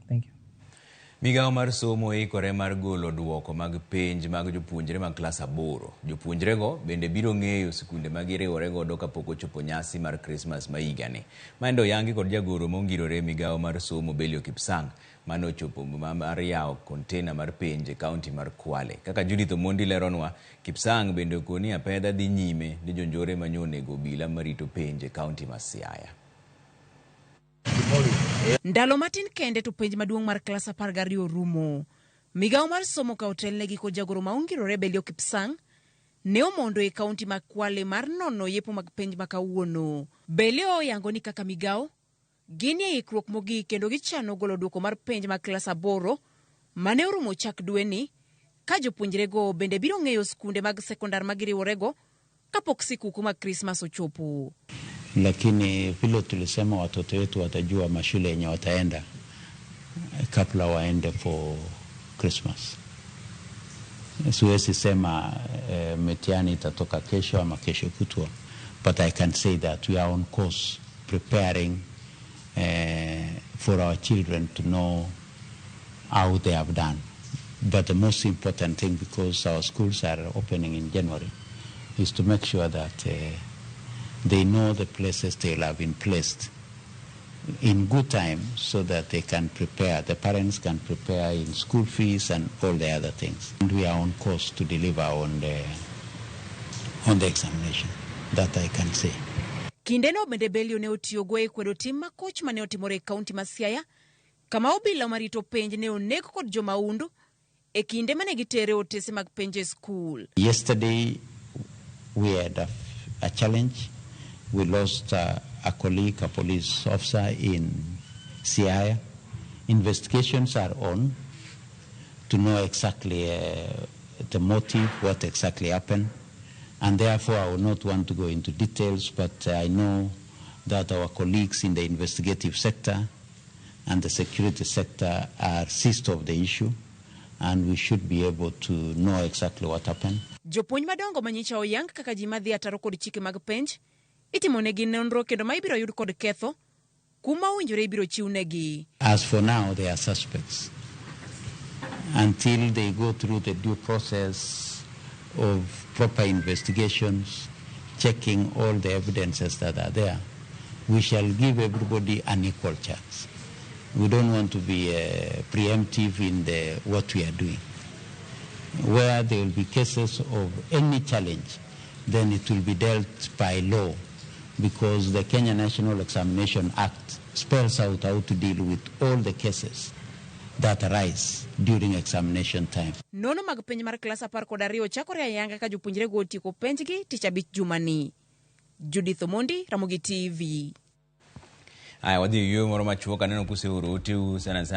Thank you. Migawo mar somo ikore mar golo duoko mag penj mag jopuonjre mag klas 8. Jopuonjrego bende biro ng'eyo sikunde ma giriwore godo kapok ochopo nyasi mar Krismas ma higani. Maendo oyangi kod jagoro mongirore e migawo mar somo Belio Kipsang mane ochopo mar yawo kontena mar penj e kaunti mar Kwale. Kaka Judith Omondi leronwa, Kipsang bende okoni apedha dhi nyime ne jonjore manyo onego obila marito penj e kaunti ma Siaya. Ndalo matin kende to penj maduong' mar klas 12 rumo. Migawo mar somo ka otelnegi kod jagoro ma ongirore Belio Kipsang ne omondo e kaunti ma Kwale mar nono yepo mag penj ma kawuono. Belio oyango ni kaka migawo, gin e ikruok mogik kendo gichano golo duoko mar penj mag klas 8 mane orumo chak dweni, ka jopuonjrego bende biro ng'eyo skunde mag sekondar ma giriworego kapok sikuku mag Krismas ochopo. Lakini vile tulisema watoto wetu watajua mashule yenye wataenda kabla waende for Christmas. Siwezi sema mitihani itatoka kesho ama kesho kutwa, but I can say that we are on course preparing for our children to know how they have done. But the most important thing, because our schools are opening in January, is to make sure that they know the places they will have been placed in good time so that they can prepare, the parents can prepare in school fees and all the other things. And we are on course to deliver on the examination, that I can say. Kindeno bende Belio ne otiyogo e kwedo tim makoch mane otimore e kaunti ma Siaya, kama obila marito penj ne oneg kod jomaundu e kinde mane gitere otese mag penj e skul. Yesterday we had a challenge. We lost a colleague, a police officer in Siaya. Investigations are on to know exactly the motive, what exactly happened. And therefore, I will not want to go into details, but I know that our colleagues in the investigative sector and the security sector are seized of the issue, and we should be able to know exactly what happened. Jopuonj madongo manyicha oyang kaka ji madhi ataro kod chike mag penj itimonegi nonro kendo ma ibiro yud kod ketho kuma owinjore ibiro chiwnegi. As for now, they are suspects. Until they go through the due process of proper investigations, checking all the evidences that are there, we shall give everybody an equal chance. We don't want to be preemptive in what we are doing. Where there will be cases of any challenge, then it will be dealt by law, because the Kenya National Examination Act spells out how to deal with all the cases that arise during examination time. Nono mag penj mar klas 12 chakore ayanga ka jopuonjrego otieko penjgi tich abich jumani. Judith Omondi, Ramogi TV. Aya, wadhi e yueyo moro machuok aneno kuseoro oteu sana sana.